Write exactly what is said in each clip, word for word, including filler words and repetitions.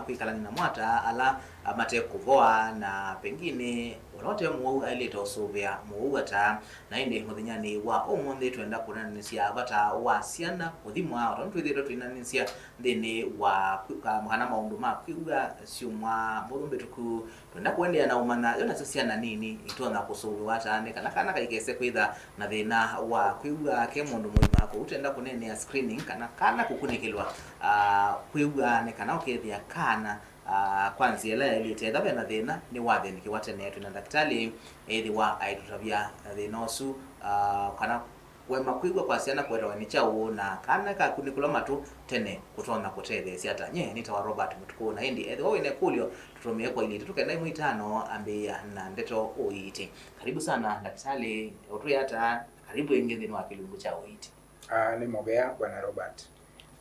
kwĩkalany'a namo ata ala mate kũvoa, na pengine ũla ũte mũwau aĩlĩte ũsũvĩa mũwau ata. Na ĩndĩ mũthenyanĩ wa ũmũnthĩ twenda kũneenanĩsya vata wa syana kũthimwa, o tondũ twĩthĩĩtwe tũinanĩsya nthĩnĩ wa kwĩ-, ka-, kana maũndũ ma kwĩw'a syumwa mbũthũ mbĩtũku. Twenda kũendeea na ũmanya yo nasyo syana nini itonya kũsũvĩwa ata nĩ kana kana kaikese kwĩtha na thĩna wa kwĩw'a ke mũndũ mũima. Kwoou twenda kũneenea screening kana kana kũkunĩkĩlwa, ah, kwĩw'a nĩ kana ũkethĩa kana, ah, kwa nzĩa ĩla yaĩlĩte. Ethĩwa ve na thĩna, nĩwathĩnĩkĩwa tene twĩ na ndakĩtalĩ, ethĩwa aitũtavya thĩna ũsu, ah, kana kũema kwĩw'a kwa syana kũetawa nĩ kyaũ, na kana kakunĩkĩlwa matũ tene kũtonya kũtetheesya ata. Nye nĩtawa Robert Mũtukũ, na ĩndĩ ethĩwa wĩ na ĩkũlyo, tũtũmĩe kwa ilĩ itatũ kenda ĩmwe itano, ambĩĩa na ndeto ũiiti. Karibu sana, ndakĩtalĩ, ũtwĩa ata? Karibu ĩngĩ nthĩnĩ wa kĩlungu kya ũiiti. Ah, nĩ mũvea, Bwana Robert.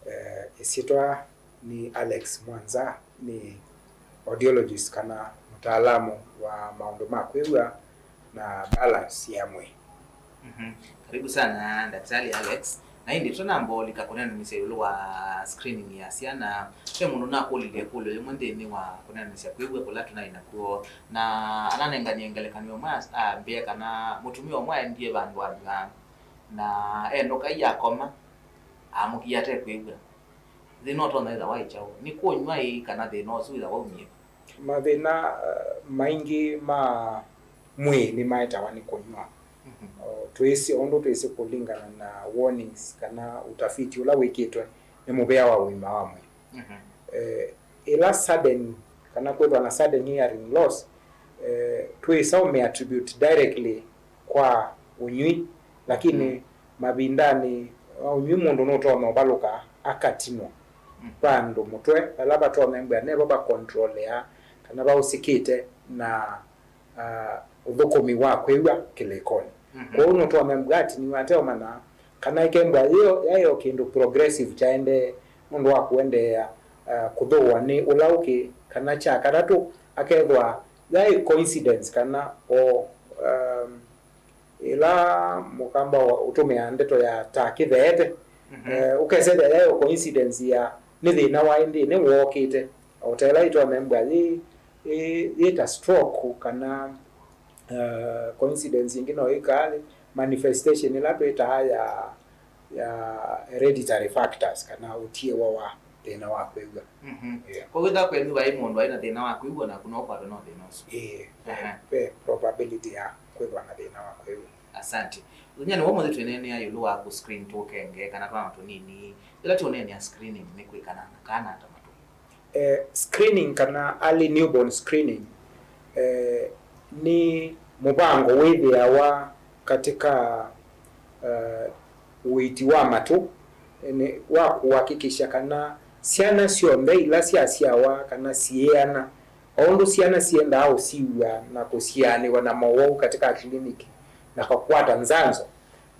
Eh, ĩsyĩtwa nĩ Alex Mwanza, nĩ audiologist kana mũtaalamu wa maũndũ ma kwĩw'a na balance ya mwĩĩ. Mhm. Karibu sana, Daktari Alex. Na ĩndĩ tũnamba ũlika kũneenanĩsya ĩũlũ wa screening ya syana, ve mũndũ nakũlilye ĩkũlyo yĩmwe nthĩnĩ wa kũneenanĩsya kwĩw'a kũla tũnaĩ nakw'o, na ananenganie ngelekany'o ĩmwe as-, ambĩe kana mũtumĩa ũmwe aendie vandũ anyw'a, na enũka ii akoma, amũkie ate kwĩw'a. Thĩna ũtonya ĩtha waĩ kyaũ? Nĩ kũnyw'a ĩ, kana thĩna ũsu wĩtha waumie? Mathĩna, eh, maingĩ ma mwĩĩ nĩmaetawa nĩ kũnyw'a. Mhm. O, twĩsĩ, ũndũ twĩsĩ kũlingana na warnings kana utafiti ũla wĩkĩtwe nĩ mũvĩa wa ũima wa mwĩĩ. Mhm. Eh, ĩla sudden, kana kwĩthwa na sudden hearing loss, eh, twĩsa ũmĩ attribute directly kwa ũnyw'i, lakini, mhm, mavindanĩ ma ũnyw'i mũndũ nũtonya ũvalũka akatinwa, mhm, vandũ mũtwe vala vatonya mbwa nevo vakontrolea kana vaũsĩkĩte na, ah, ũthũkũmi wa kwĩw'a kĩlĩkonĩ. Mhm. Kwoou nũtonya mbwa atiniwe ateũmanya kana eke mbwa yĩyo yaĩ o kĩndũ progressive kyaendee nũndũ wa kũendeea, ah, kũthũũa nĩ ũla ũkĩ, kana kya katatũ akethwa yaĩ coincidence kana o, um, ĩla mũkamba wa ũtũmĩa ndeto ya ta kĩtheete, mhm, eh, ũkesethĩa yaĩ o coincidence ya nĩ thĩna waĩ nthĩnĩ wookĩte, o ta ĩla ĩtonya mbwa yĩ, yĩ, yĩ ta stroke kana, eh, coincidence ĩngĩ no ĩkalĩ manifestation ĩla twĩtaa ya, ya hereditary factors kana ũtiĩwa wa thĩna wa kwĩw'a. Mhm. Yeah. Kwa wĩtha kwenyu vai mũndũ aĩ na thĩna wa kwĩw'a naku no ũkwatwe no thĩna ũsu? Ĩĩ, ve, aha, ve probability ya kwĩthwa na thĩna wa kwĩw'a. Asante. Mũthenya nĩ womũthĩ twĩneenea ĩũlũ wa kũ screen tũkenge kana twana tũnini. Ĩla tũneenea screening nĩ kwĩkana na kana ata matũ? Eh, screening kana early newborn screening, eh, nĩ mũvango wĩthĩawa katika, eh, ũiiti wa matũ, nĩ wa kũhakikisha kana syana syonthe ila syasyawa kana syĩana, o ũndũ syana syendaa ũsiw'a na kũsianĩwa na mowau katika kiliniki na kakwata nzanzo,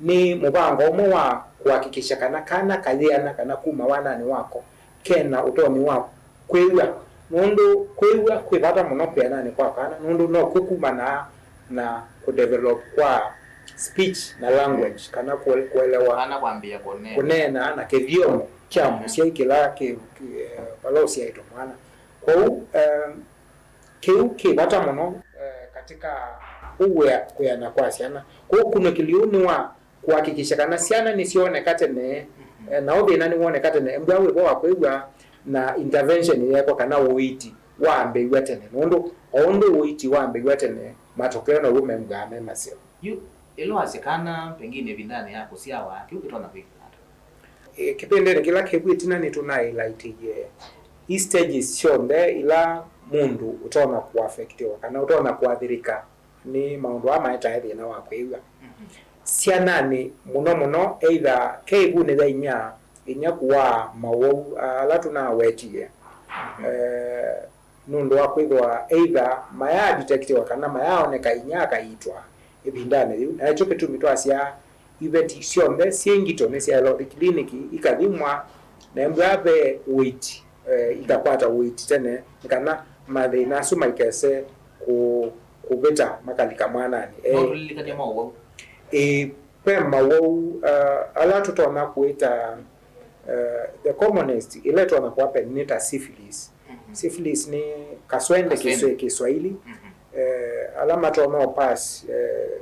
nĩ mũvango ũmwe wa kũhakikisha kana kana kayĩana kana kuma wananĩ wako kena ũtonyi wa kwĩw'a, nũndũ kwĩw'a kwĩ vata mũno kwĩananĩ kwa kana, nũndũ no kũkumanaa na kũdevelop kwa speech na language, kana kũe-, kũelewa, kana kwambĩĩa kũneena, kũneena na kĩthyomo kya, mhm, mũsyai kĩla kĩ, kĩ, eh, vala ũsyaĩtwe mwana. Kwoou, eh, kĩu kĩ vata mũno, eh, katika ũwĩa kwĩana kwa syana. Kwoou ũkunĩkĩli ũũ nĩ wa kũhakikisha kana syana nĩsyoneka tene, mhm, eh, na ũthĩna nĩwoneka tene, mbwa wĩvo wa kwĩw'a na intervention yeekwa kana ũiiti wambĩĩw'a tene, nũndũ o ũndũ ũiiti wambĩĩw'a tene, matokeo now'o membwaa me maseo. Yu, ĩla wasya kana pengine ĩvindanĩ ya kũsyawa, kĩu kĩtonya kwĩkĩka ata? Eh, kĩvĩndĩnĩ kĩla kĩw'e ĩtina nĩtũnaĩlaitĩie i stages syonthe ila mũndũ ũtonya kũaffectiwa kana ũtonya kũathĩrĩka nĩ maũndũ aa maetae thĩna wa kwĩw'a. Mhm. Syananĩ mũno mũno, either ke ĩvunĩ ya inyia, inyia kũaa mawau ala tũnawetie, mhm, eh, nũndũ wa kwĩthwa either mayaadetectiwa kana mayaaoneka inyia akaitwa ĩvindanĩ yĩu. Na ekyo kĩtumi twasya iveti syonthe syĩ ngito nĩsyaĩlwa ũthi kiliniki ikathimwa, na embwa ve ũiiti, eh, ikakwata ũiiti tene, nĩ kana mathĩna asu maikese kũ-, kũvĩta makalika mwananĩ. Eh, no tũlilikany'e mawau? Ĩĩ, ve mawau, uh, ala tũtonya kwĩta, uh, the commonest ĩla ĩtonya kũhappen nĩ ta syphilis. Mhm. Syphilis nĩ kaswende. Kaswende. Kiswa-, Kiswahili. Mhm. Eh, ala matonya pass, eh, eh,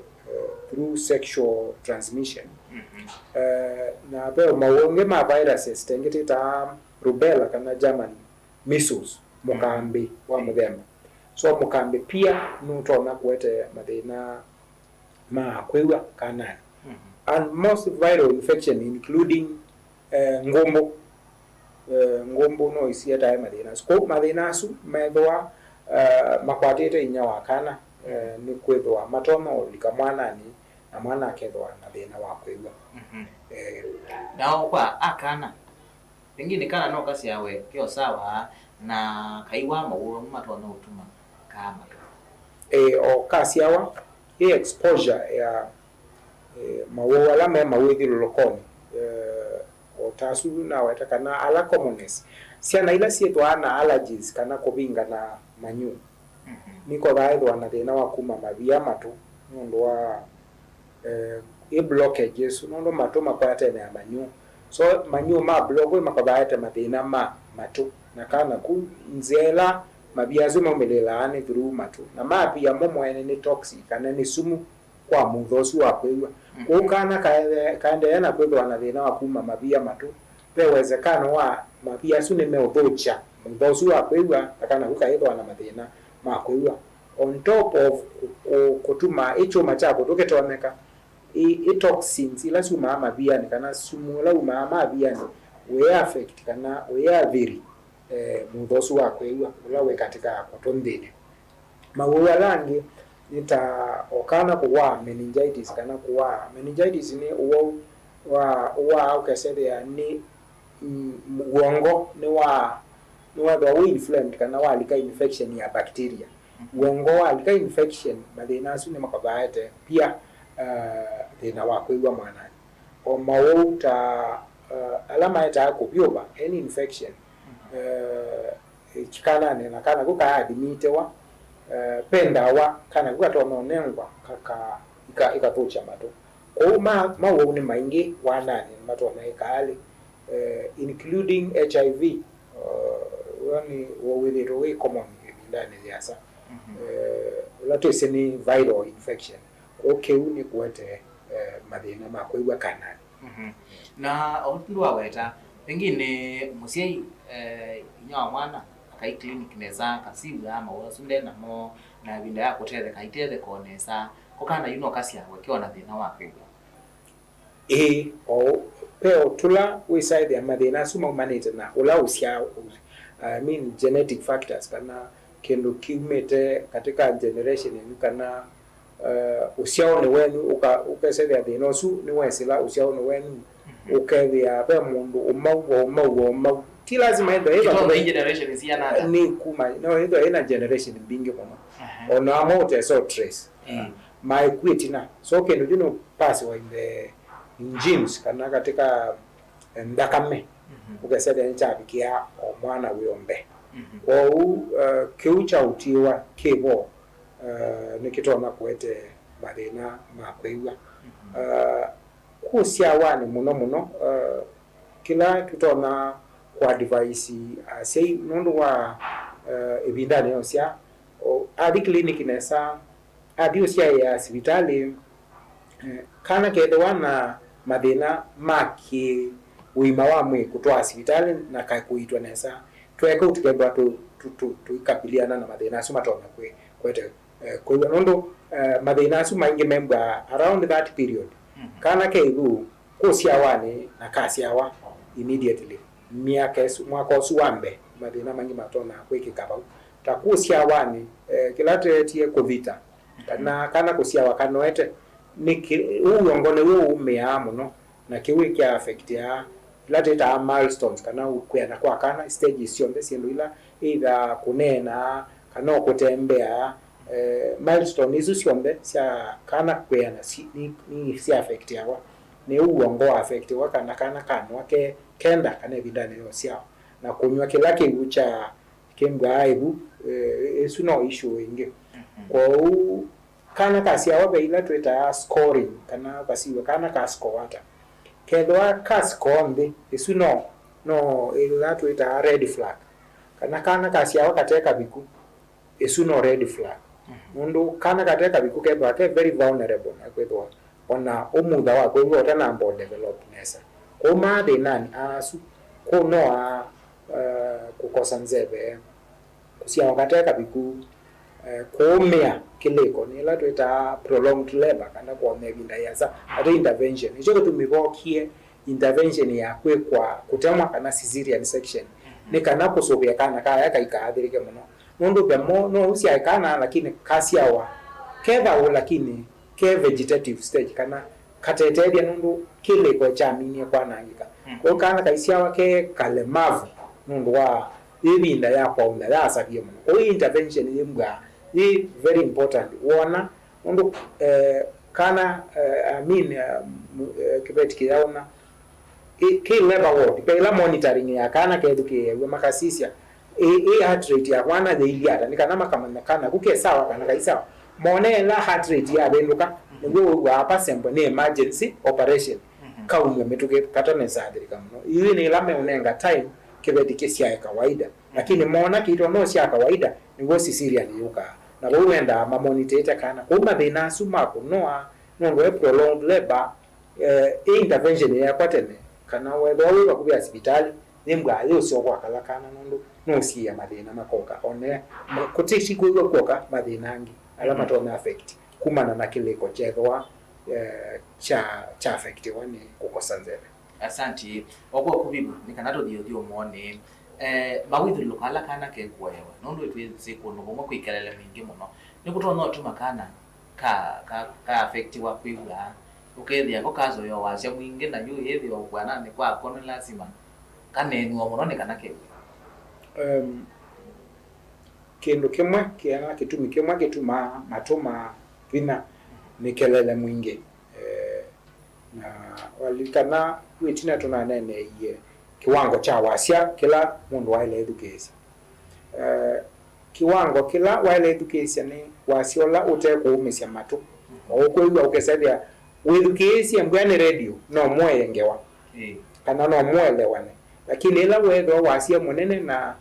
through sexual transmission. Mhm. Eh, na ve maũũ angĩ ma viruses, ta ĩngĩ twĩtaa rubella kana German measles, mũkambĩ wa mũthemba. So mũkambĩ pia nũtonya kũete mathĩna ma kwĩw'a kananĩ. Mhm. And most viral infection including, eh, ngũmbũ. Eh, ngũmbũ no isietae mathĩna asu. Kwoou mathĩna asu methĩwa, eh, makwatĩte inyia wa kana, eh, nĩ kwĩthĩwa matonya ũlika mwananĩ na mwana akethĩwa na thĩna wa kwĩw'a. Mhm. Eh, Nao kwa akana, pengine kana no kasyawe keo sawa na kaiwa mawũũ amwe matonya ũtuma kaa matũ. Eh, o kasyawa, ĩ exposure ya, eh, mawũũ ala me mawĩthyũlũlũkonĩ, eh, o ta asu naweta kana ala commonest. Syana ila syĩthwaa na allergies kana kũvingana manyũ, mhm, nĩkothaa ĩthwa na thĩna wa kuma mavia matũ nũndũ wa, eh, ĩ blockage ĩsu, nũndũ matũ makwatene na manyũ. So manyũ ma block ĩ makothaa ete mathĩna ma matũ, na kana ku nzĩa ĩla mavia asu maumĩlĩlaa nĩ through matũ, na mavia mo mwene nĩ toxic kana nĩ sumu kwa mũtho ũsu wa kwĩw'a. Mhm. Kwoou kana kae-, kaendeea na kwĩthĩwa na thĩna wa kuma mavia matũ, ve wezekano wa mavia asu nĩmeũthũkya mũtho ũsu wa kwĩw'a, na kana ku kaĩthĩwa na mathĩna ma kwĩw'a. On top of kũ-, kũ-, kũtuma ĩ kyũma kya kũtũ kĩtonyeka, ĩ, ĩ toxins ila syumaa mavianĩ, kana sumu ũla umaa mavianĩ, wĩ affect kana wĩ athiri, eh, mũtho ũsu wa kwĩw'a ũla wĩ katĩ ka kũtũ nthĩnĩ. Mawĩw'ũ ala angĩ nĩ ta o kana kũwaa meningitis kana kũwaa. Meningitis nĩ ũwau wa, ũwaa ũkesethĩa nĩ, mm, w'ongo nĩwa, nĩwethĩwa wĩ inflamed kana walika infection ya bacteria. Mhm. W'ongo walika infection, mathĩna asu nĩmakothaete pia, uh, thĩna wa kwĩw'a mwananĩ. O mawau ta, uh, ala maetaa kũvyũva, any infection, mhm, uh, kananĩ na kana kau kaadimitiwa, uh, ve ndawa kana kau katonya ũnengwa ka, ka, ika-, ikathũkya matũ. Kwoou ma, mawau nĩ maingĩ wananĩ na matonya ĩkaalĩ, uh, including H I V, uh, ũla nĩ wau wĩthĩĩtwe wĩ common ĩvindanĩ yĩasa, mhm, uh, ũla twĩsĩ nĩ viral infection. Kwoou kĩu nĩkũete, eh, mathĩna ma kwĩw'a kananĩ. Mhm. Na o ũndũ waweta, pengine mũsyai, eh, inyia wa mwana akai clinic nesa, akasiw'a mawau asu nde namo, na ĩvinda ya kũtetheka aitetheka o nesa, ko kana yu no kasyawe keo na thĩna wa kwĩw'a? Ĩĩ, o ve o tũla wĩsaĩthĩa mathĩna asu maumanĩte na ũla ũsyaa, I mean, genetic factors, kana kĩndũ kiumĩte katĩ ka generation yenyu, kana, uh, ũsyaonĩ wenyu, ũka-, ũkesethĩa thĩna ũsu nĩwesĩla ũsyaonĩ wenyu, mhm, ũkethĩa ve mũndũ ũmau, wa ũmau, wa ũmau. Ti lazima ĩthwe ĩva. Kĩtonya i generation siana ata? Nĩ kuma, no ĩthwe ĩna generation mbingĩ mũno. Aha. Ona amwe ũtesa trace. Mm. Maĩkw'e ĩtina. So kĩndũ kyu nũpasiwa in the, in genes, kana katĩ ka, eh, nthakame. Mhm. Ũkesethĩa nĩkyavikĩa o mwana wĩombe. Mhm. Kwoou, eh, kĩu kyaũtiĩwa kĩvo, eh, nĩkĩtonya kũete mathĩna ma kwĩw'a. Mhm. Eh, kũsyawanĩ mũno mũno, eh, kĩla tũtonya kũadvise asyai nũndũ wa, eh, ĩvindanĩ ya ũsyaa, o, athi clinic nesa, athi ũsyaĩa sivitalĩ, eh, kana kethĩwa na mathĩna ma kĩ ũima wa mwĩĩ kũtwaa sivitalĩ na kaĩ kũiitwa nesa, tũeka ũu tũkethĩwa tũ-, tũ-, tũ-, tũikabiliana na mathĩna asu matonya kwĩ-, kũete, eh, kwĩw'a. Nũndũ, eh, mathĩna asu maingĩ membwaa around that period. Mhm. Kana ke ĩvu kũsyawanĩ na kasyawa immediately. Myaka ĩsu, mwaka ũsu wa mbee, mathĩna maingĩ matonya kwĩkĩka vau. Ta kũsyawanĩ, eh, kĩla twetie kũvita, kana, kana kũsyawa kanoete, nĩ kĩ-, ũu w'ongo nĩw'o ũũmĩaa mũno, na kĩu kya affectia ila twĩtaa milestones, kana kwĩana kwa kana, stages syonthe, syĩndũ ila either kũneena, kana o kũtembea, eh, milestone isu syonthe sya kana kwĩana si-, ni, ni sya affectiawa. Nĩ ũu w'ongo wa affectiwa, kana kana kanwa ke kenda kana ĩvindanĩ ya ũsyao, na kũnyw'a kĩla kĩw'ũ kya kĩmbwaa ĩvu, eh, ĩsu no issue ĩngĩ. Mhm. Kwoou kana kasyawa ve ila twĩtaa scoring, kana ũkasiw'a kana ka score ata. Kethĩwa ka score nthĩ, ĩsu no, no ĩla twĩtaa red flag. Kana kana kasyawa kate kaviku, ĩsu no red flag. Mhm. Nũndũ kana kate kaviku kethĩwa ke very vulnerable na kwĩthĩwa ona ũmutha wa kwĩw'a ũtanamba ũ develop nesa. Kwoou maa thĩnanĩ asu, kũnoa, eh, kũkosa nzeve, kũsyawa kate kaviku, eh, kũũmĩa kĩlĩko, nĩ ĩla twĩtaa prolonged labor, kana kũomea ĩvinda yĩasa, ate intervention. Nĩkyo kĩtumi vokie intervention ya kwĩkwa kũtemwa kana cesarean section, nĩ kana kũsũvĩa kana kaya kaikaathĩrĩke mũno. Nũndũ the more, no ũsyae kana, lakini kasyawa ke thaũ, lakini ke vegetative stage, kana katetethya nũndũ kĩlĩko kyaminie kwanangĩka. Mm. Kwoou kana kaisyawa ke kalemavu nũndũ wa ĩvinda ya kwaũla yasavie mũno. Kwoou intervention yĩmbwaa yĩ very important. Wona nũndũ, eh, kana, eh, I mean, eh, m-, eh, kĩveti kĩyaũna, ĩ, kĩ labor ward, ve ĩla monitoring ya kana kethukĩĩaw'a, makasisya, ĩ, ĩ heart rate ya mwana yĩilyĩ ata, nĩ kana makamanya kana ku ke sawa kana kai sawa. Mone ĩla heart rate yavĩndũka, nĩw'o wĩw'aa apa sembo nĩ emergency operation, mhm, kaumw'e mĩtũkĩ katanesa athĩnĩka mũno. Ii nĩ ĩla meũnenga time kĩveti kĩsyae kawaida. Lakini mona kĩito no sya kawaida, nĩw'o cesarean yũkaa. Na vau wendaa mamonitĩte kana. Kwoou mathĩna asu ma kũnoa, nũndũ e prolonged labor, eh, ĩ intervention yeekwa tene, kana wethĩwa wĩ vakuvĩ ya sivitalĩ, nĩmbwaa yĩũseo kwakala kana nũndũ nũsiĩĩa mathĩna makoka. One ma-, kũtĩsi kwĩw'a kwoka mathĩna angĩ ala, mhm, matonya affect kumana na kĩlĩko kyethĩwa, eh, kya, kya affectiwa nĩ kũkosa nzeve. Asanti. O kwa ũkuvĩ vu, nĩ kana tũthiĩ ũthyũmũonĩ. Eh, mawĩthũlũko ala kana kekuoewa, nũndũ twĩsĩ kũndũ kũmwe kwĩ kelele mwingĩ mũno, nĩkũtonya ũtuma kana ka, ka, ka affectiwa kwĩw'a, ũkethĩa ko kazoea wasya mwingĩ, na yu ĩthĩwa kwananĩ kwako nĩ lasima kaneenw'a mũno nĩ kana kew'e. Em, kĩndũ kĩmwe, kana kĩtumi kĩmwe kĩtumaa matũ ma vinya nĩ kelele mwingĩ. Eh, na walilikana yu ĩtina tũnaneeneeie kĩwango kya wasya kĩla mũndũ waĩle ĩthukĩĩsya. Eh, kĩwango kĩla waĩle ĩthukĩĩsya nĩ wasya ũla ũte kũũmĩsya matũ. O ũkwĩw'a ũkesethĩa wĩthukĩĩsye mbwĩa nĩ redio, no mũee ngewa. Ĩĩ. Kana no mũelewane. Lakini ĩla weethĩwa wasya mũnene na,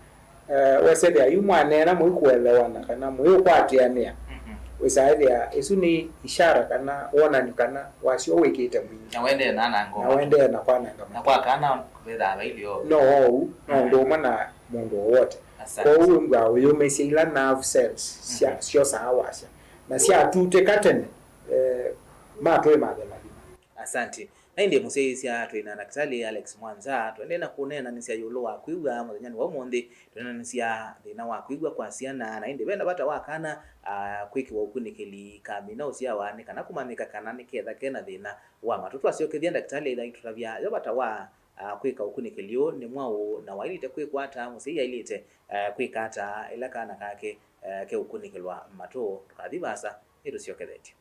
eh, wesethĩa yu mwaneena mũikũelewana kana mũiũkwatĩanĩa, mhm, wĩsaĩthĩa ĩsu nĩ ishara kana wonany'o kana wasya ũũ wĩkĩte mwingĩ. Na wendee na, na ngoma. Na wendee na kwananga. Na kwa kana vethaa vailyo. No ou, no, mhm, ũndũ ũmwe na mũndũ wowote. Asante. Kwoou wĩmbwaa ũyũmĩsya ila nerve cells sya, mhm, syosaa wasya. Na syatutĩka tene, eh, matũĩ mathe mathima. Asante. Na ĩndĩ mũsyaĩĩsya, twĩ na Ndakĩtalĩ Alex Mwanza, tũendee na kũneenanĩsya ĩũlũ wa kwĩw'a mũthenyanĩ wa ũmũnthĩ. Tũneenanĩsya thĩna wa kwĩw'a kwa syana, na ĩndĩ ve na vata wa kana, ah, kwĩkĩwa ũkunĩkĩli kamina ũsyawa, nĩ kana kũmanyĩka kana nĩ ketha ke na thĩna wa matũ. Twasyokethya, ndakĩtalĩ aitũtavya yo vata wa, ah, kwĩka ũkunĩkĩli ũũ nĩ mwaũ, na waĩlĩte kwĩkwa ata, mũsyai aĩlĩte, eh, kwĩka ata ĩla kana kake, eh, keũkunĩkĩlwa matũ. Ndũkathi vaasa, nĩtũsyokethetye.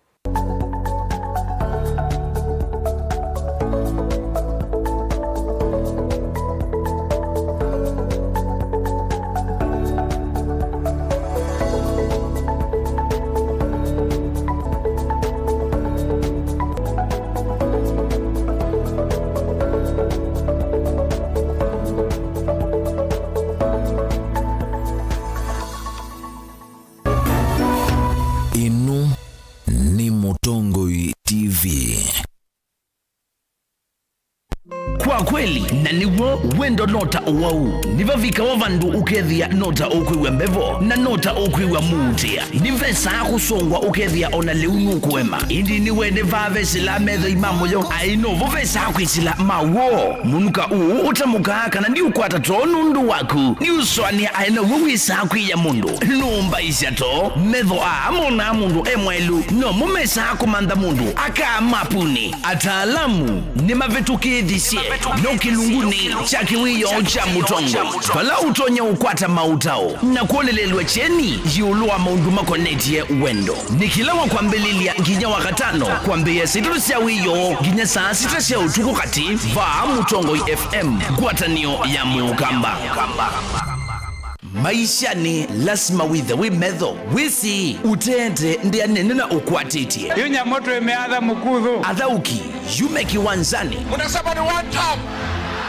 Ĩno nĩ Mũtongoi T V. Kwa kweli, na nĩw'o, wendo no ta ũwau. Nĩvavikawa vandũ ũkethĩa no ta ũkwĩw'a mbevo, na no ta ũkwĩw'a mũutĩa. Nĩvesaa kũsongwa ũkethĩa o na lĩu nũkũema. Ĩndĩ nĩwene vaa vesĩlaa methoi ma mũyo, aĩ novo vesaa kwĩsĩla ma w'o. Mũnuka ũũ ũtamũkaa kana ndiũkwata too nũndũ waku. Nĩũsũanĩa aĩ naw'o wĩsaa kwĩya mũndũ. Nũmbaisya too, metho aa monaa mũndũ e mwaĩlu, nomo mesaa kũmantha mũndũ akaa mapunĩ. Ataalamu nĩmavĩtũkĩĩthisye no kĩlungunĩ kya kĩwĩoo kya Mũtongoi, vala ũtonya ũkwata maũtao na kwonelelw'a kyeni ĩũlũ wa maũndũ makonetye wendo. Nĩ kĩla wa kwambĩlĩlya nginya wa katano, kwambĩĩa saa itatũ sya wĩoo nginya saa sita sya ũtukũ katĩ, vaa Mũtongoi F M, ngwatanĩo ya Mũkamba. Maishanĩ, lasima wĩthe wĩ metho, wĩsĩ ũteete ndĩa nene na ũkwatĩtye. Yu nyamũ twĩmĩatha mũkuthũ. Athaũki, yume kĩwanzanĩ. Munasaba ni one term.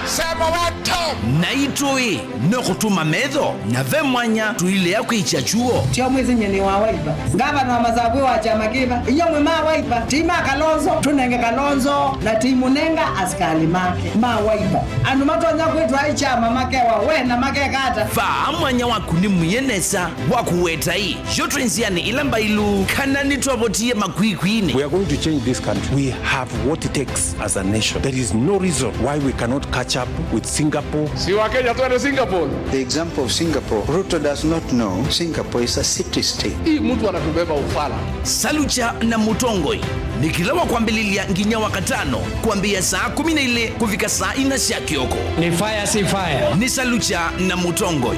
Sema watoke. Naitũ-ĩ, no kũtuma metho, na ve mwanya tũilea kwĩkya kyuo. Tio mwĩsĩ nyie nĩ wa Wiper. Ngavana wa Masaku wa kyama kĩva? Inyuĩ mwĩ ma Wiper. Ti ma Kalonzo, tũnenge Kalonzo, na ti mũnenga asikalĩ make ma Wiper. Andũ matonya kwĩtwa ai kyama makewa, we na makeka ata? Vaa mwanya waku nĩ mwie nesa wa kũweta ĩ, yo twĩ nzĩanĩ ĩla mbailu, kana nĩtwavotie makwikwi-inĩ. We are going to change this country. We have what it takes as a nation. There is no reason why we cannot catch up with Singapore. Si wa Kenya twende Singapore? The example of Singapore, Ruto does not know Singapore is a city state. Hii mtu anatubeba ufala. Salukya na Mũtongoi nĩ kĩla wa kwambĩlĩlya nginya wa katano, kwambĩĩa saa kũmi na ilĩ kũvika saa ina sya kĩoko. Nĩ fire, si fire. Nĩ Salukya na Mũtongoi.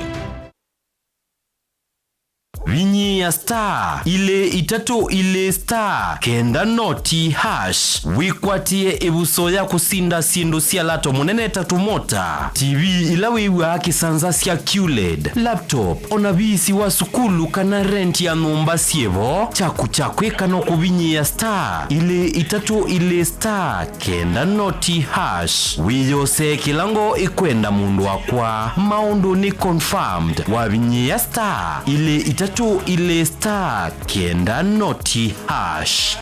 Vinyĩĩa star ilĩ itatũ ilĩ star kenda noti hash wĩkwatĩe ĩvuso ya kũsinda syĩndũ sya lato mũnene ta tũmota, T V ila wĩw'aa kĩsanza sya Q led, laptop, o na viisi wa sukulu kana rent ya nyũmba syĩ vo. Kyaku kya kwĩka no kũvinyĩĩa star ilĩ itatũ ilĩ star kenda noti hash. Wĩyosee kĩla ngoo ĩkwenda, mũndũ wakwa. Maũndũ nĩ confirmed. Wavinyĩĩa star ilĩ itatũ ilĩ star kenda noti hash.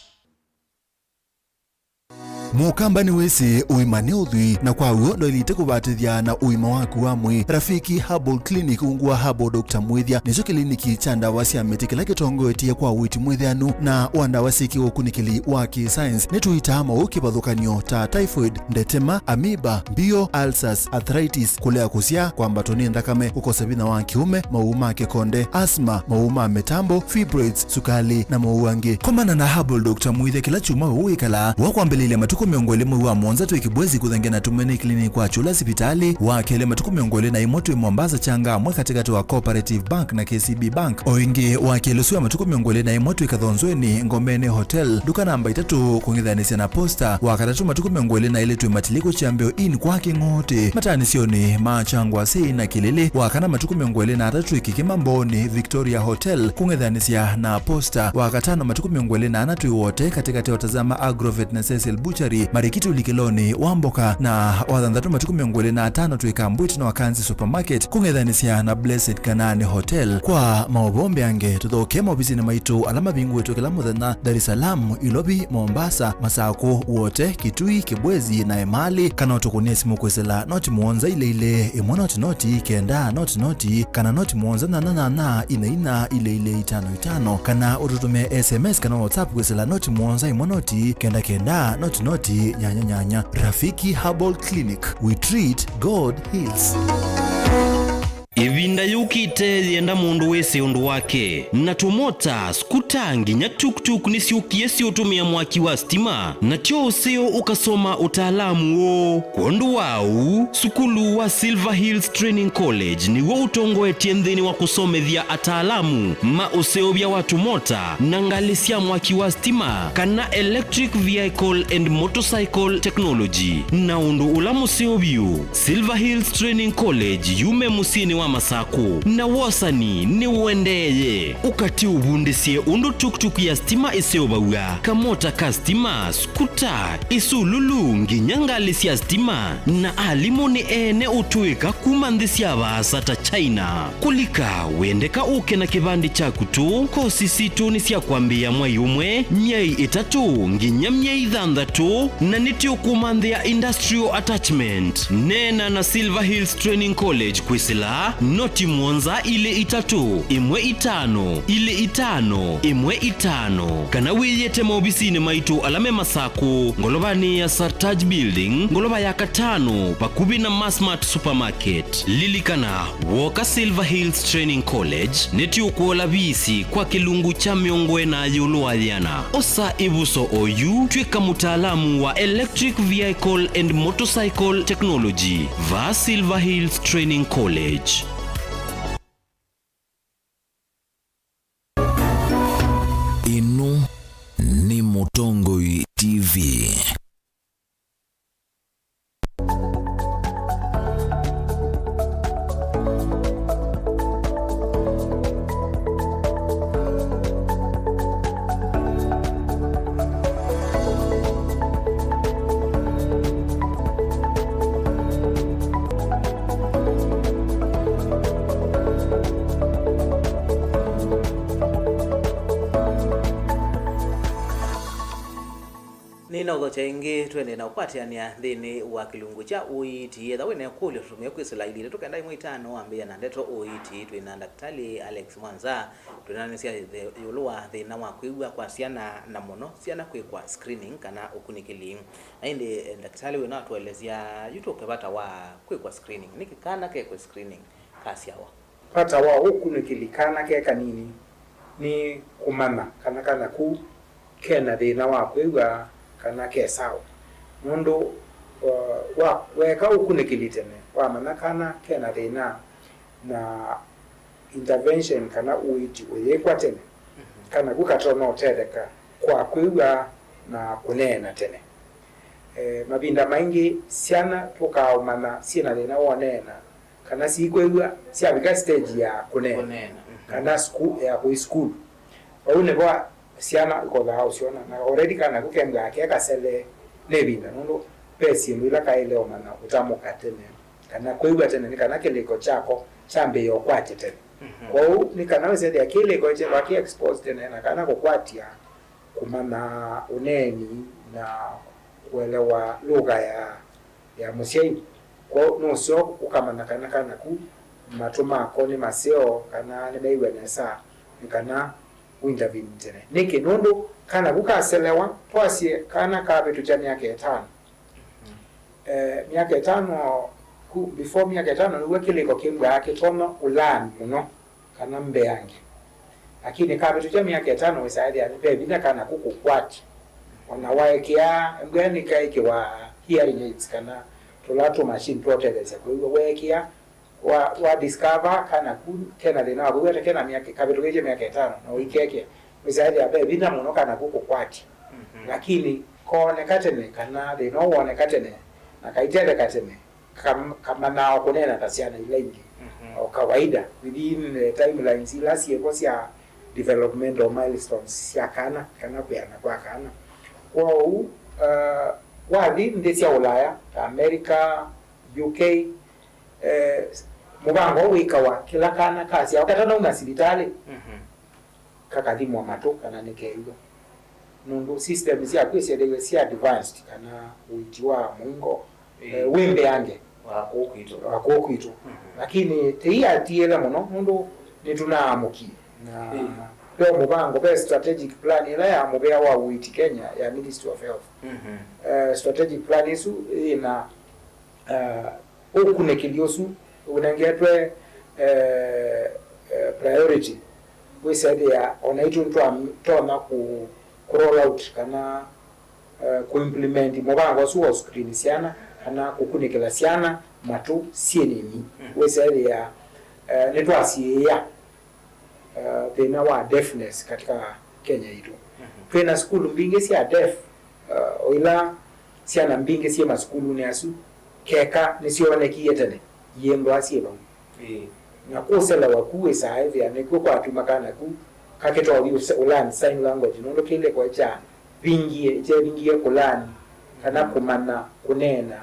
Mũkamba nĩwĩsĩ ũima nĩ ũthwii, na kwa w'o ndwaĩlĩte kũvatĩthya na ũima waku wa mwĩĩ. Rafiki Herbal Clinic ungu wa Herbal Doctor Mwĩthya nĩkyo kĩliniki kya ndawa sya mĩtĩ kĩla kĩtongoetye kwa ũiiti mwĩthĩanu na wa ndawa syĩ kĩũkunĩkĩli wa kĩ-science. Nĩtũitaa maũũ kĩvathũkany'o ta typhoid, ndetema, amoeba, mbio, ulcers, arthritis, kũlea kũsyaa, kwambatwa nĩ nthakame, kũkosa vinya wa kĩũme, maũũ ma kĩkonde, asthma, maũũ ma mĩtambo, fibroids, sukalĩ, na maũũ angĩ. Komana na Herbal Doctor Mwĩthya kĩla kyumwa ũũ wĩkalaa wa kwambĩlĩlya matukũ mĩongo ĩlĩ mwei wa mũonza twĩ Kibwezi kũthengea na Tumaini Clinic kwa Kyũla sivitalĩ, wa kelĩ matukũ mĩongo ĩlĩ na ĩmwe twĩ Mombasa Changamwe katĩkatĩ wa Cooperative Bank na K C B Bank, o ĩngĩ wa kelĩ ũsu wa matukũ mĩongo ĩlĩ na ĩmwe twĩ Kathonzweni Ngomeni Hotel, nduka namba itatũ kũng'ethanĩsya na Posta, wa katatũ matukũ mĩongo ĩlĩ na ĩlĩ twĩ Matilikũ Kyambĩo Inn kwa Kĩng'ũtĩ, mataanĩsyonĩ ma Kyangwasĩ na Kĩlĩlĩ, wa kana matukũ mĩongo ĩlĩ na atatũ twĩ Kĩkĩma Mbooni Victoria Hotel kũng'ethanĩsya na Posta, wa katano matukũ mĩongo ĩlĩ na ana twĩ Wote katĩkatĩ wa Tazama Agrovet na Cecil Butchery, Marikiti ũlikĩlonĩ wa Mboka, na wa thanthatũ matukũ mĩongo ĩlĩ na atano twĩ Kambwiti na Wakanzi Supermarket kũng'ethanĩsya na Blessed Kanaani Hotel. Kwa maũvoo mbeange, tũthokee maovisinĩ maitũ ala mavingũĩtwe kĩla mũthenya, Dar es Salaam, Ilovi, Mombasa, Masakũ, Wote, Kitui, Kibwezi, na Emali, kana ũtũkũnĩe simũ kwĩsĩla noti mũonza ilĩ ilĩ, ĩmwe noti noti, kenda noti noti, kana noti mũonza nyanya nyanya, ina ina, ilĩ ilĩ, itano itano, kana ũtũtũmĩe S M S kana WhatsApp kwĩsĩla noti mũonza ĩmwe noti, kenda kenda, noti noti, nyanya nyanya. Rafiki Herbal Clinic, we treat, God heals. Ĩvinda yũkĩte yĩenda mũndũ wĩsĩ ũndũ wake. Na tũmota, skuta, nginya tuk-tuk nĩsyũkie syĩũtũmĩa mwaki wa sitima, na tyo ũseo ũkasoma ũtaalamu ũũ. Kwondũ wa ũu, sukulu wa Silver Hills Training College nĩw'o ũtongoetye nthĩnĩ wa kũsomethya ataalamu ma ũseũvya wa tũmota na ngalĩ sya mwaki wa sitima, kana electric vehicle and motorcycle technology. Na ũndũ ũla mũseo vyũ, Silver Hills Training College yume mũsyĩnĩ wa Masakũ, na wosani nĩũendeeye. Ũkatĩ ũvundĩsye ũndũ tuk-tuk ya sitima ĩseũvaw'a, kamota ka sitima, skuta, isululu, nginya ngalĩ sya sitima, na alimũ nĩ ene ũtũĩka kuma nthĩ sya vaasa ta China. Kũlika, wendeka ũke na kĩvandĩ kyaku tũ. Kosi sitũ nĩ sya kwambĩĩa mwei ũmwe, myei ĩtatũ, nginya myei thanthatũ, na nĩtũkũmanthĩa industrial attachment. Neena na Silver Hills Training College kwĩsĩla noti mũonza ilĩ itatũ, ĩmwe itano, ilĩ itano, ĩmwe itano, kana wĩyĩte maovisinĩ maitũ ala me Masakũ, ngolovanĩ ya Sartaj Building, ngolova ya katano, vakuvĩ na Masmart Supermarket. Lilikana, wooka Silver Hills Training College, nĩtũkũola visi kwa kĩlungu kya mĩongo ĩna ĩũlũ wa yĩana. Osa ĩvuso oyu, tw'ĩka mũtaalamu wa Electric Vehicle and Motorcycle Technology, vaa Silver Hills Training College. Ĩno nĩ Mũtongoi T V. Nĩnaũthokya ĩngĩ, twende na ũkwatĩanĩa nthĩnĩ wa kĩlungu kya ũiiti. Ethĩwa wĩ na ĩkũlyo, tũtũmĩe kwĩsĩla ilĩ itatũ kenda ĩmwe itano wambĩĩa na ndeto ũiiti. Twĩ na Ndakĩtalĩ Alex Mwanza, twĩnanĩsya ĩũlũ wa thĩna wa kwĩw'a kwa syana, na mũno syana kwĩkwa screening kana ũkunĩkĩli. Na ĩndĩ, eh, ndakĩtalĩ wĩ na atũelesya yu tũke vata wa kwĩkwa screening. Nĩkĩ kana kekwe screening kasyawa? Vata wa ũkunĩkĩli kana ke kanini nĩ kũmanya kana kana kau ke na thĩna wa kwĩw'a kana ke sawa. Nũndũ, uh, wa, weeka ũkunĩkĩli tene, wamanya kana ke na thĩna, na intervention kana ũiiti ũyĩkwa tene, kana kau katonya ũtetheka kwa kwĩw'a na kũneena tene. E, mavinda maingĩ syana tũkaũmanya syĩ na thĩna wa ũneena kana sikwĩw'a syavika stage ya kũneena, kũneena, mhm, kana sku-, ya kũi sukulu. Vau nĩvo syana ikothaa ũsyona, na already kana kau kembaa ke kasele nĩ ĩvinda, nũndũ ve syĩndũ ila kaĩle ũmanya ũtamũka tene, kana kwĩw'a tene, nĩ kana kĩlĩko kyako kyambĩĩe ũkwatya tene. Mhm. Kwoou nĩ kana wĩsethĩa kĩlĩko kyethwa kĩ exposed tene, na kana kũkwatya kũmanya ũneeni na kũelewa lũga ya, ya mũsyai. Kwoou nũseo ũkamanya kana kana kau matũ mako nĩ maseo kana nĩmeĩw'a nesa, nĩ kana ũintervene tene. Nĩkĩ? Nũndũ kana kau kaselewa, twasye kana kavĩtũkya myaka ĩtano. Eh, myaka ĩtano, ku-, before myaka ĩtano nĩw'o kĩlĩko kĩmbwaa kĩtonya ũlaani mũno kana mbeange. Lakini kavĩtũkya myaka ĩtano wĩsaĩthĩa ve vinya kana kau kũkwatya. O na waekea, mbwĩa nĩkaĩkĩwa hearing aids kana tũla tũ machine twa ũtetheesya kwĩw'a, weekĩa, wa, wa discover kana kau kena thĩna wa kwĩw'a ta kena myaka, kavĩtũkĩtye myaka ĩtano, na ũikekĩa, wĩsaĩthĩa ve vinya mũno kana kau kũkwatya. Mhm. Lakini kooneka tene kana thĩna ũũ woneka tene na kaitetheka tene, kam-, kamanyaa o kũneena ta syana ila ingĩ, mhm, o kawaida, within the timelines ila syĩvo sya developmental milestones sya kana, kana kwĩana kwa kana. Kwoou, uh, wathi nthĩ sya Ũlaya ta America, U K, eh, mũvango ũũ wĩkawa kĩla kana kasyawa katanauma sivitalĩ, mhm, kakathimwa matũ kana nĩkew'a, nũndũ system syaku syĩthĩwe syĩ advanced kana ũiiti wa mũingo, ĩĩ, eh, wĩ mbeange wa kũũ kwitũ, wa kũũ kwitũ. Mhm. Lakini tĩi atiĩle mũno nũndũ nĩtũnaamũkie na, ĩĩ, ve mũvango, ve strategic plan ĩla ya mũvea wa ũiiti Kenya ya Ministry of Health. Mhm. Eh, strategic plan ĩsu ĩna, eh, ũkunĩkĩli ũsu ũnengetwe, eh, eh, priority, wĩsethĩa o naitũ nĩtwatonya kũ, kũ roll out kana, eh, kũ implement mũvango ũsu wa screen syana kana kũkunĩkĩla syana matũ syĩ nini. Mm. Wĩsethĩa, eh, nĩtwasiĩĩa, eh, thĩna wa deafness katika Kenya itũ. Mhm. Twĩ na sukulu mbingĩ sya deaf, eh, o ila syana mbingĩ syĩ masukulunĩ asu keka nĩsyoonekie tene, iĩndwa syĩ vau. Ĩĩ. Na kũselewa ku wĩsaa ĩthĩa nĩkw'o kwatuma kana ku kakĩtothi ũse-, ũlearn sign language, nũndũ kĩlĩko kyavingie, kyevingie kũlearn kana, mhm, kũmanya kũneena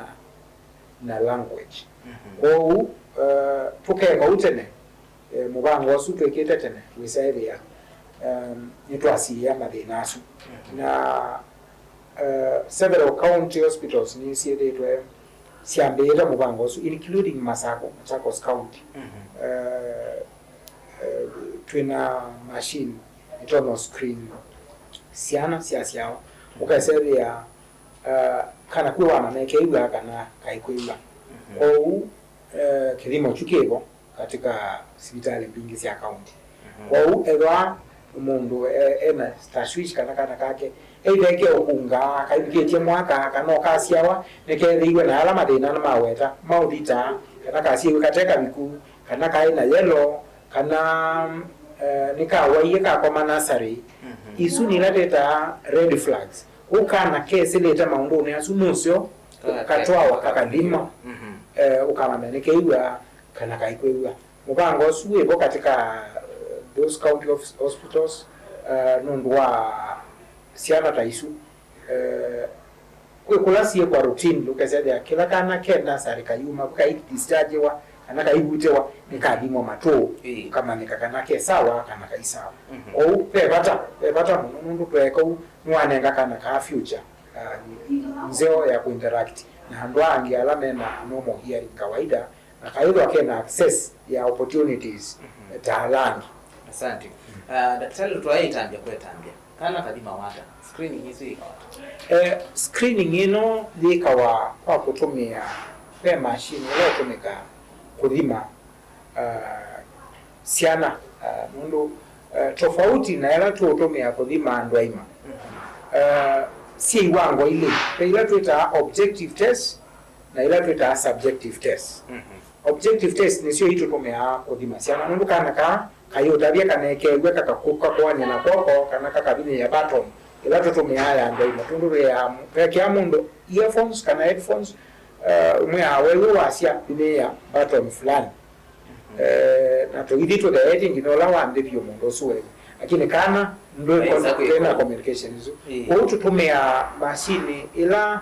na language. Mhm. Kwoou, eh, tũkeka ũu tene, eh, mũvango ũsu twĩkĩte tene, wĩsaĩthĩa, em, nĩtwasiĩĩa mathĩna asu. Mhm. Na, eh, several county hospitals nĩsyĩthĩĩtwe syambĩĩte mũvango ũsu, including Masako, Machakos County. Mhm. Eh, eh, twĩ na machine ĩtonya screen syana syasyawa, ũkasethĩa, eh, kana kwĩ wana mekeĩw'a kana kaikwĩw'a. Mhm. Kwoou, eh, kĩthimo kyu kĩvo katika sivitalĩ mbingĩ sya kaunti. Mhm. Kwoou ethĩwa mũndũ e-, ena tashwishi kana kana kake, either ke ũkunga kaivukĩtye mwaka kana ũkasyawa, nĩkethĩiwe na ala mathĩna nĩmaweta ma ũthita, kana kasyaiwe kate kaviku, kana kaĩ na yellow, kana, eh, nĩkawaie kakoma nasarĩ. Mhm. Isu nĩ ila twĩtaa red flags. Ũu kana kesĩlĩte maũndũnĩ asu nũseo, ka-, ũkatwawa kakathima, mhm, eh, ũkamanya nĩkeĩw'a kana kaikwĩw'a. Mũvango ũsu wĩvo katika, eh, those county of-, hospitals, eh, nũndũ wa syana ta isu. Eh, kwĩ kũla syĩkwa routine, ũkesethĩa kĩla kana ke nasarĩ kayuma, kai dischargewa, kana kaivutĩwa, nĩkathimwa matũ, ĩĩ, ũkamanyĩka kana ke sawa, kana kai sawa. Mhm. Kwoou, ve vata, ve vata mũno, nũndũ tweeka ũu, nĩwanenga kana kaa future. uh, nzeo ya kuinteract na andũ angĩ ala mena normal hearing kawaida, na kaĩthwa kena access ya opportunities ta ala angĩ. Asante. Uh, Daktari, twaĩtambya kwetambya kana kathimawa ata? Screening ĩsu yĩkawa ata? Eh, screening ĩno yĩkawa kwa kũtũmĩa ve machine ĩla ĩtũmĩkaa kũthima uh, syana uh, nũndũ uh, tofauti na ĩla tũũtũmĩa kũthima andũ aima uh, syĩ iwango ilĩ. Ve ila twĩtaa objective test na ila twĩtaa subjective test. Objective test nĩsyo itũtũmĩaa kũthima syana nũndũ kana kaa kayĩũtavya kana ekeew'a kakakũka kũanĩa na kw'oko kana kakavinyĩĩa button ĩla tũtũmĩaa ya andũ aima. Tũndũ twĩaa tweekĩa mũndũ earphones kana headphones uh, mwĩaa weew'a wasya vinyĩĩa button fulani. Eh, na tũithi tũtheete nginya ũla wa nthĩ vyũ mũndũ ũsu weew'a, lakini kana ndwĩ na communication isu. Kwoou tũtũmĩaa machine ĩla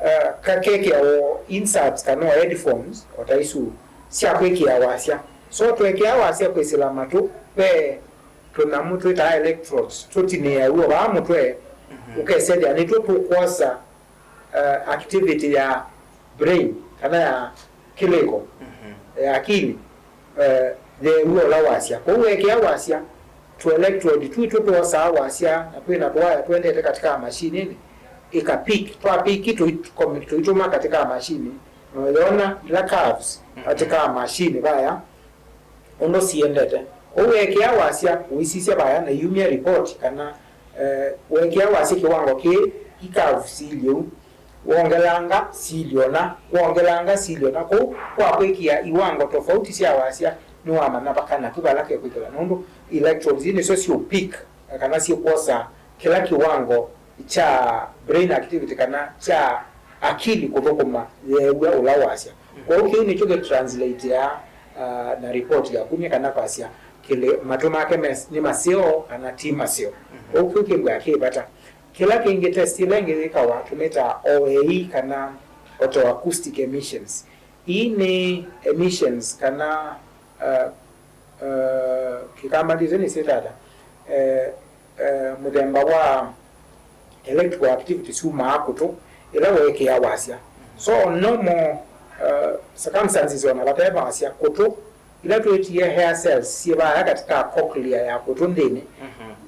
uh, kakekĩawa inserts kana headphones o ta isu sya kwĩkĩa wasya. So tweekĩa wasya kwĩsĩla matũ, ve tũnyamũ twĩtaa electrodes tũtinĩĩaw'a vaa mũtwe, ũkesethĩa nĩtwo tũkwosa uh, activity ya brain kana ya kĩlĩko ya akili uh, yeew'a ũla wasya. Kwoou weekĩa wasya, tũelectrode tũitũ twosaa wasya na twĩ na tũwaya twendete katika mashininĩ, ĩkapik twapiki tũitũma katika mashini na ũyona ila curves katika mashini vaya ũndũ siendete. Kwoou weekĩa wasya ũisisya vaya na iyumya report kana eh, weekĩa wasya kĩwango kĩĩ i curve silyĩ ũu, wongelanga silyona, wongelanga silyona. Kwoou kwa kwĩkĩa iwango tofauti sya wasya nĩwamanya vakana kĩ vala kekwĩkĩla nũndũ electrodes ii nĩsyo syĩ pick kana syĩkwosa kĩla kĩwango kya brain activity kana kya akili kũthũkũma yeew'a ũla wasya. Kwoou kĩu nĩkyo kĩtranslateaa uh, na report yakumya kana kwasya kĩlĩ matũ make nĩ maseo kana ti maseo. Kwoou kĩu kĩngwĩa kĩ vata. Kĩla kĩngĩ test ĩla ĩngĩ yĩkawa tũmĩtaa O A E kana otoacoustic emissions. Ii nĩ emissions kana uh, uh, kĩkamba ndĩsĩ nĩsyĩtata uh, uh, mũthemba wa electrical activity syumaa kũtũ ĩla weekĩa wasya. So normal uh, circumstances ona vate wasya kũtũ ila twĩtie hair cells syĩ vaya katika cochlea ya kũtũ nthĩnĩ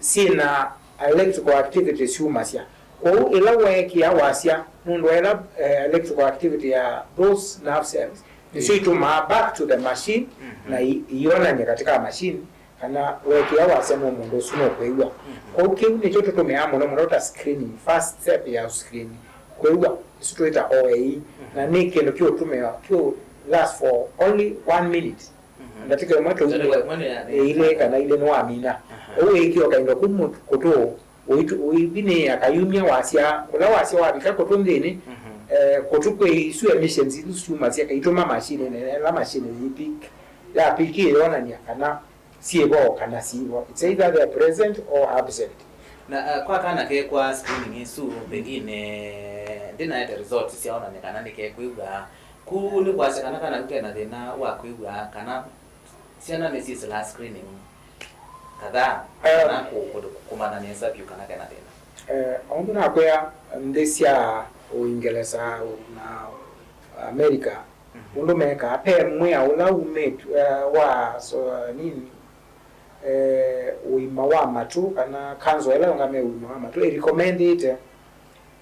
syĩ na electrical activity syumasya. Kwoou ĩla weekĩa wasya nũndũ wa ĩla eh, electrical activity ya those nerve cells nĩsyo itumaa back to the machine na i- ionany'a katika machine kana weekĩa wasya no mũndũ ũsu nũkwĩw'a. Kwoou kĩu nĩkyo tũtũmĩaa mũno mũno ta screening, first step ya screen kwĩw'a, ĩsu twĩta O A E, na nĩ kĩndũ kĩũtũmĩwa kĩũ last for only one minute. Ndatĩka ĩmwe tũilĩ kana ilĩ nĩwamina. Ũu wĩkĩo kaindo kũu kũtũ ũivinĩĩa kayumya wasya, ũla wasya wavika kũtũ nthĩnĩ, eh, kũtũ kwĩ isu emissions isu syumasya kaitũma machine ĩla machine yapiki ĩyonany'a kana syĩ vo kana si vo. It's either they're present or absent. Na uh, kwa kana kekwa screening ĩsu pengine ndĩnaete results syaonany'a kana nĩkekwĩw'a, ku nĩ kwasya kana kana ku kena thĩna wa kwĩw'a kana syana nĩsyĩsĩlaa screening kadhaa kana kũ- kũ- kũmanya nesa vyũ kana kena thĩna? Eh, ũndũ nakwĩa nthĩ sya Ũingelesa na America, ũndũ mekaa, ve mwĩa ũla umĩtw'e wa so, nini, eh, ũima wa matũ kana kanzo ĩla yũngamĩe ũima wa matũ ĩrecommendĩte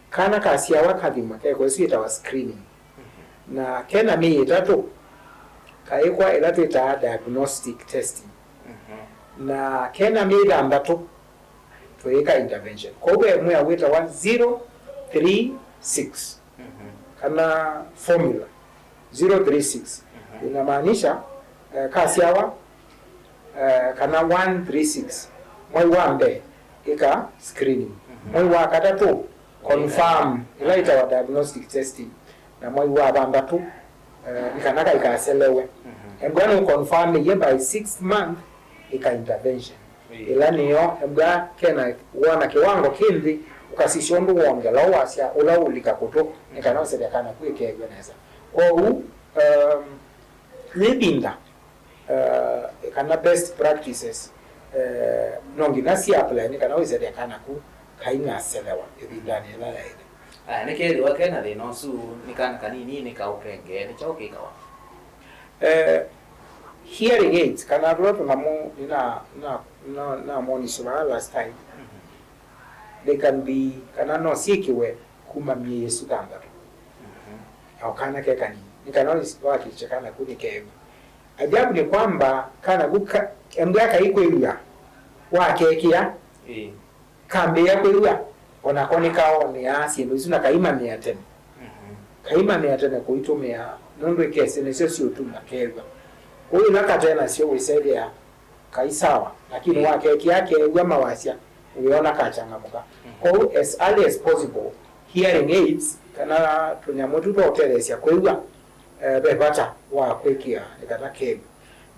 kana kasyawa kathimwe kekwa ĩsu yĩtawa screening, na kena myei ĩtatũ kaĩkwa ĩla twĩtaa diagnostic testing, na kena myei thanthatũ tũyĩka intervention. Kwoou ve mwĩa wĩtawa zero three six kana formula zero three six, inamaanisha eh, kasyawa eh, kana one three six, mwai wa mbee ĩka screening, mwai wa katatũ confirm ĩla ĩtawa diagnostic testing, na mwai wa thanthatũ eh, nĩ kana kaikaselewe. Embwa nĩ confirm ĩye by six month ĩka intervention ĩla nĩyo embwa kena wona kĩwango kĩ nthĩ, ũkasisya ũndũ wongela ũwasya ũla ũlika kũtũ nĩ kana ũsethya kana kwĩkethw'a nesa. Kwoou um, nĩ ĩvinda uh, kana best practices uh, no nginya si apply nĩ kana wĩsethya kana ku kainaselewa ĩvindanĩ ĩla yaĩle. Aya, nĩkethĩwa ke na thĩna ũsu, nĩ kana kanini, nĩ kaũkenge, nĩ kyaũ kĩkawa? Eh, hearing aids, kana tũla tũnyamũ nĩna-, na-, na-, namonisye vaa last time, they can be, kana no syĩkĩwe kuma myei ĩsu thanthatũ. Mhm. Na o kana ke kanini, nĩ kana wakĩkye kana ku nĩkeew'a. Ajabu nĩ kwamba kana ku ka-, embwa kaikwĩw'a wakekĩa. Ĩĩ. Kambĩĩa kwĩw'a, o nako nĩkaonea syĩndũ isu na kaimanyĩa tene. Mhm. Kaimanyĩa tene kũitũmĩa, nũndũ ikesĩ nĩsyo siũtuma kew'a. Kwoou ĩla kate nasyo wĩsethĩa kai sawa, lakini wakekĩa kew'a mawasya, wĩona kachangamũka. Mhm. Kwoou as early as possible, hearing aids, kana tũnyamũ tũ twa ũtetheesya kwĩw'a, eh, ve vata wa kwĩkĩa nĩ kana kew'a.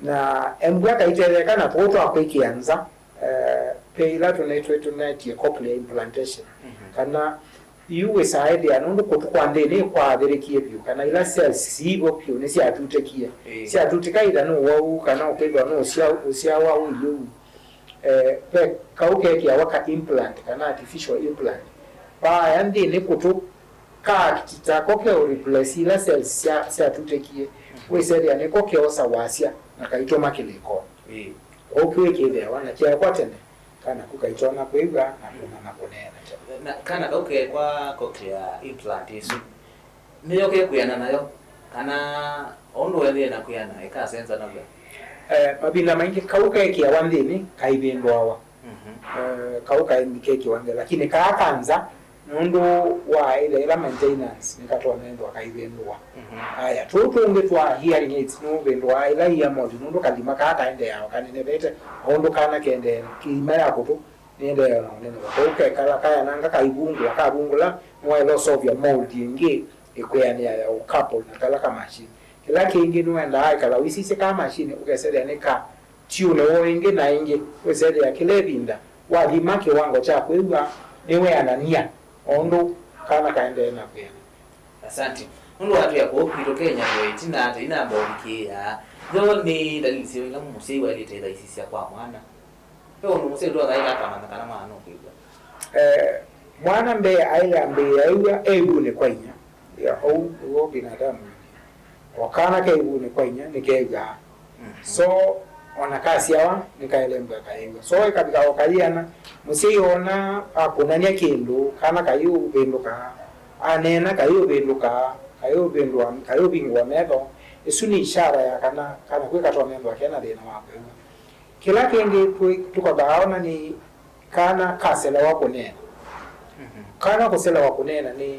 Na embwa kaitetheka na tũũ twa kwĩkĩa nza, eh, ve ila tũnaitwe tũnaetie cochlear implantation, mhm, kana yu wĩsaa ĩthĩa nũndũ kũtũ kwa nthĩnĩ kwaathĩrĩkie vyũ, kana ila cells siivo vyũ nĩsyatutĩkie. Ĩĩ. Syatutĩka either nĩ ũwau kana ũkwĩthwa nĩ ũsya-, ũsyawa ũilyĩ ũu. Eh, ve kaũ kekĩawa ka implant kana artificial implant. Vaaya nthĩnĩ kũtũ ka acti ta ko ke ũ replace ila cells sya-, syatutĩkie. Mhm. Wĩsethĩa nĩko keosa wasya na kaitũma kĩlĩko. Ĩĩ. Kwoou kĩu kĩthĩawa na kyaekwa tene, kana ku kaitonya kwĩw'a na kũmanya kũneena tene. Na kana kau kekwa cochlear implant ĩsu, nĩyo kekwĩana nayo, kana o ũndũ wendeee na kwĩana, ĩkasenza naw'o? Eh, mavinda maingĩ kau kekĩawa nthĩnĩ kaivĩndũawa. Mhm. Eh, kau kaingĩ kekĩawa nthĩ, lakini kaa ka nza, nũndũ wa ĩla, ĩla maintenance, nĩkatonya ĩthwa kaivĩndũwa. Mhm. Aya, tũu tũngĩ twa hearing aids nũvĩndũaa ĩla ear mold, nũndũ kathima kaa kaendeeaa o kanenevete, o ũndũ kana kĩendee, kĩima ya kũtũ nĩendeeaa na ũneneva. Kwoou kekala kayananga kaivungũla, kavungũla, nĩwaĩle ũseũvya mold ĩngĩ ĩkwĩanĩa ya ũcouple na kala ka machine. Kĩla kĩngĩ nĩwendaa ĩkala ũisisye kaa machine, ũkesethĩa nĩ ka tiũne woo ĩngĩ na ĩngĩ, wĩsethĩa kĩla ĩvinda wathima kĩwango kya kwĩw'a nĩweanany'a o ũndũ kana kaendee na kwĩana. Asante. Nũndũ wa twĩa kũũ kwitũ Kenya, ndio ĩtina ata inamba ũvikĩĩa. Yo nĩ ndalili syĩva ila mũsyai waĩlĩte ĩthaisisya kwa mwana? Ve ũndũ mũsyai ũtonya ĩla akamanya kana mwana nũkwĩw'a? Eh, mwana mbee aĩle ambĩĩa ew'a e ĩvunĩ kwa inya. Ya, ũu nĩw'o binadamu. O kana ke ĩvunĩ kwa inya nĩkew'aa. Mhm. So, ona kasyawa, nĩkaĩle mbua kaĩw'a. So, ĩkavika o kayĩana, mũsyai oona akũnany'a kĩndũ, kana kayĩũvĩndũka, aneena kayĩũvĩndũka, kayĩũvĩndũa, kayĩũvingũa metho, ĩsu nĩ ishara ya kana, kana kwĩ katonethwa kena thĩna wa kwĩw'a. Kĩla kĩngĩ twĩ-, tũkathaa ona nĩ kana kaselewa kũneena. Mhm. Kana kũselewa kũneena nĩ,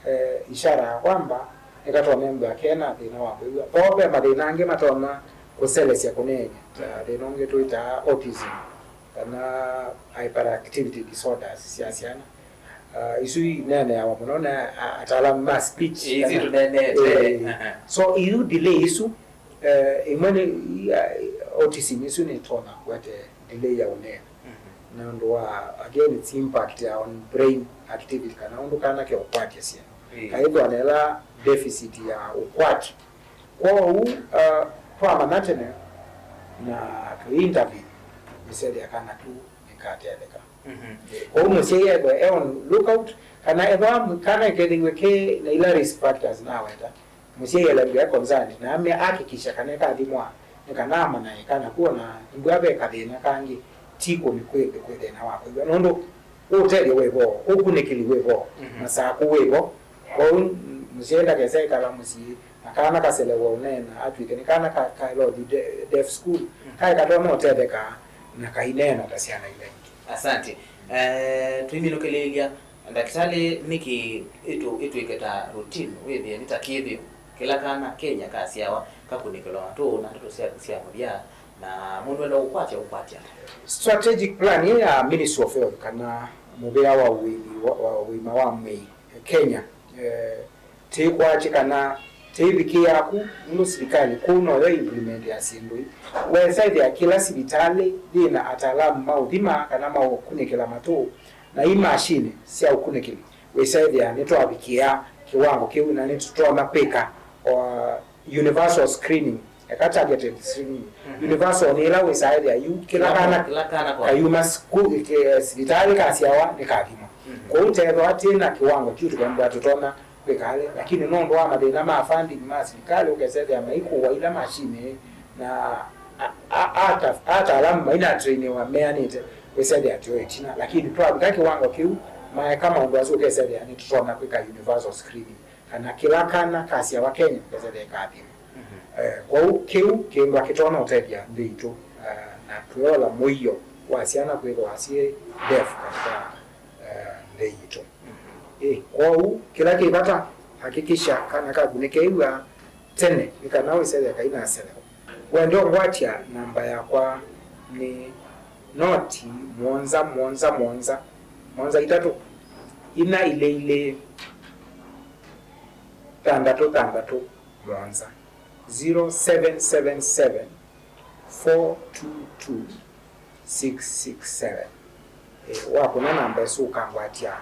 eh, ishara ya kwamba nĩkatonya mbua kena thĩna wa kwĩw'a. Vau ve mathĩna angĩ matonya kũselesya kũneena, ta thĩna ũngĩ twĩtaa autism, kana hyperactivity disorders sya syana. Ah, isu ineeneawa mũno na, ah, ataalamu ma speech. Ĩĩ, isu kana tũneenete. Eh, aha. So, iu delay isu, eh, imwe nĩ, i-, ah, autism isu nĩtonya kũete delay ya ũneena. Mhm. Nũndũ wa, again, its impact ya on brain activity, kana ũndũ kana keũkwatya syĩndũ. Ĩĩ. Kaĩthwa na ĩla deficit ya ũkwati. Kwoou, uh, twamanya tene na tũi intervene, nĩsethĩa kana tu nĩkatetheka. Mhm. Kwoou mũsyai ethwe e on lookout, kana ethwa kana ĩkethĩiwe ke na ila risk factors naweta, mũsyai elembia concerned na amea hakikisha kana ĩkathimwa, nĩ kana amanya ĩkana kuona mbua ve kathĩna kangĩ, ti kũmi kwĩthĩ kwĩ thĩna wa kwĩw'a. Nũndũ ũtethyo wĩ vo, ũkunĩkĩli wĩ vo, mhm, masaku wĩ vo. Kwoou mũsyai ndakese ĩkala mũsyĩ na kana kaselewa ũneena, atw'ĩke nĩ kana ka, ka Lord de-, deaf school, mhm, kaĩ katona ũtetheka na kaineena ta syana ila ingĩ. Asante. Eh, tũiminũkĩlĩĩlya, ndakĩtalĩ, nĩkĩ ĩtũ-, ĩtw'ĩke ta routine, wĩthĩe nĩ ta kĩthĩo, kĩla kana Kenya kasyawa kakunĩkĩlwa matũ na ndeto syaku sya mũthya, na mũndũ enda ũkwatya, ũkwatya ata? Strategic plan ĩĩ ya Ministry of Health, kana mũvĩa wa ũĩmi wa, wa ũima wa mwĩĩ Kenya, eh, tĩkwatĩ kana tĩvikĩĩa ku, nũndũ silikalĩ kũu noyo implement ya syĩndũ ii. Wesa ĩthĩa kĩla sivitalĩ yĩna ataalamu ma ũthima kana ma ũkunĩkĩla matũ na imashini sya ũkunĩkĩli, wĩsa ĩthĩa nĩtwavikĩĩa kĩwango kĩu na nĩtũtonya kwĩka, o, universal screening, eka targeted screening. Mhm. Universal nĩ ĩla wĩsa ĩthĩa yu kĩla kana, kĩla kana kwa kayuma siku-, ke-, sivitalĩ kasyawa nĩkathimwa. Mhm. Kwoou tethwa twĩ na kĩwango kĩu tũkethĩwa tũtonya kwĩka ale, lakini nũndũ wa mathĩna ma funding ma silikalĩ ũkesethĩa maikũwa ila mashini na a- a- ata- ataalamu mainatrainiwa meanĩte kwĩsethĩa tyo ĩtina, lakini twavika kĩwango kĩu maeka maũndũ asu ũkesethĩa nĩtũtonya kwĩka universal screening kana kĩla kana kasyawa Kenya kesethĩa ĩkathima. Eh, kwoou kĩu kĩndũ kĩtonya ũtethya nthĩ itũ, eh, na twĩola mũio wa syana kwĩthĩwa syĩ deaf katika eh, nthĩ yitũ. Ĩ, kwoou kĩla kĩ vata, hakikisha kana kaku nĩkeew'a tene nĩ kana wĩsethĩa kainasethewa. Wenda ũngwatya namba yakwa nĩ noti mũonza mũonza mũonza mũonza itatũ ina ilĩ ilĩ thanthatũ thanthatũ mũonza, zero seven seven seven four two two six six seven. Ĩ, wakũna namba ĩsu ũkangwatya.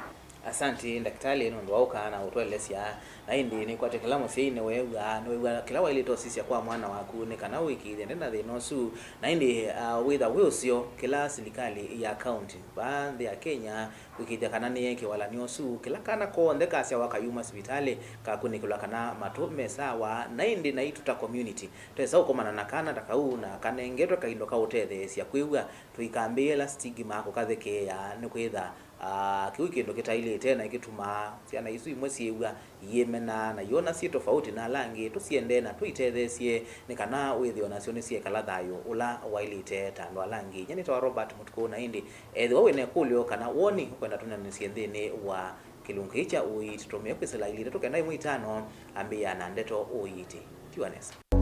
Asante, ndakĩtalĩ, nũndũ wa ũka na ũtũelesya. Na ĩndĩ nĩkwatya kĩla mũsyai nĩweew'aa, nĩweew'aa kĩla waĩlĩte ũsisya kwa mwana waku nĩ kana ũĩkĩĩthye nde na thĩna ũsu. Na ĩndĩ, ah, wĩtha wĩ ũseo, kĩla silikalĩ ya kaunti vaa nthĩ ya Kenya kwĩkĩĩthya kana nĩyeekĩa walany'o ũsu, kĩla kana konthe kasyawa kayuma sivitalĩ kakunĩkĩlwa kana matũ me sawa. Na ĩndĩ naitũ ta community twesa ũkomana na kana ta kau na kanengetwe kaindo ka ũtetheesya kwĩw'a, tũikambĩĩla stigma kũkathekeea, nĩkwĩtha, ah, kĩu kĩndũ kĩtaĩlĩte na ĩkĩtumaa syana isu imwe syĩw'a iyĩmena na iona syĩ tofauti na ala angĩ. Tũsiendee na tũitetheesye nĩ kana wĩthĩwe nasyo nĩsyekala thayũ ũla waĩlĩte ta andũ ala angĩ. Nyie nĩtawa Robert Mũtukũ, na ĩndĩ ethĩwa wĩ na ĩkũlyo kana woni ũkwenda tũneenanĩsye nthĩnĩ wa kĩlungu kĩĩ kya ũiiti, tũtũmĩe kwĩsĩla ilĩ itatũ kenda ĩmwe itano, ambĩĩa na ndeto ũiiti. Tiwa nesa.